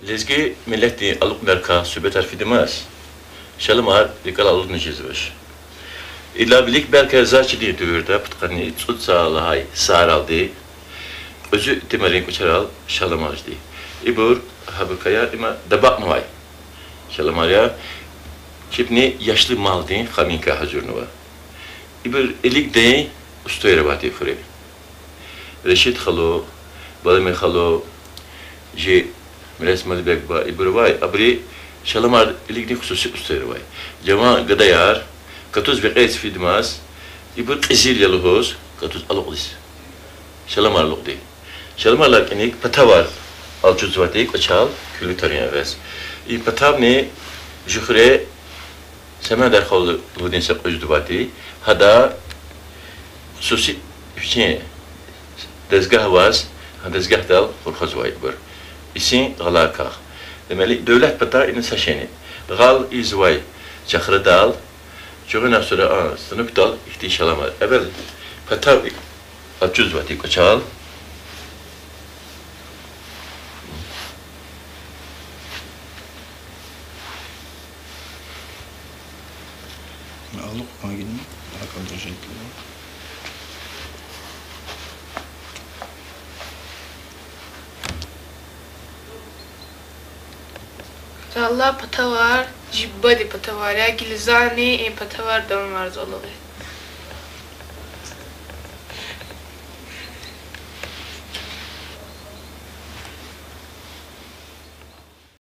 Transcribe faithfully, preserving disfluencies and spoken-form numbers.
Лезги миллетдин алукьунрикай суьгьбетар фидамаз, Шаламар рикӀелай алудна жезвач. Идалай вилик белки заз чидай девирда, пудкъанни цӀуд йиса лагьай йисаралди, кьуьзуь итимрин кӀвачерал шаламар жеди. Ибур гьабурукай я, има дабакьнавай шаламар я, чебни яшлу малдин хаминикай гьазурнава. Ибур илигдин устӀарар авайди хуьре. Решид халу, Балами халу, жи Мирес Мадибек буба, ибур авай, абуру шаламар илигдин хсуси устӀарар авай. Жаван гадаяр катуз векьериз фидамаз, ибур кьезил я лугьуз, катуз алукьдиз шаламар алукьди. Шаламар алай кӀаник патавар алчузвайди кӀвачел куьлуь тарин эгъез. И патавни жуьхре Семендар халу лугьудин са кьуьзуь авайди, гьада хсуси вичин дезгагь аваз, гьа дезгагьдал хурхазвайбур. Исин гъаларикай. Демели, девлет пата ина са шейни. Гъал ийизвай чахрадал, чугъуна сура а станокдал ихьтин шаламар. Эвел патав алчузвайди кӀвачел. Алукь кӀан гила, акӀ держать. Аллагь, патавар жибади патавар я, гила зани и патавар давамарзава лугьуз.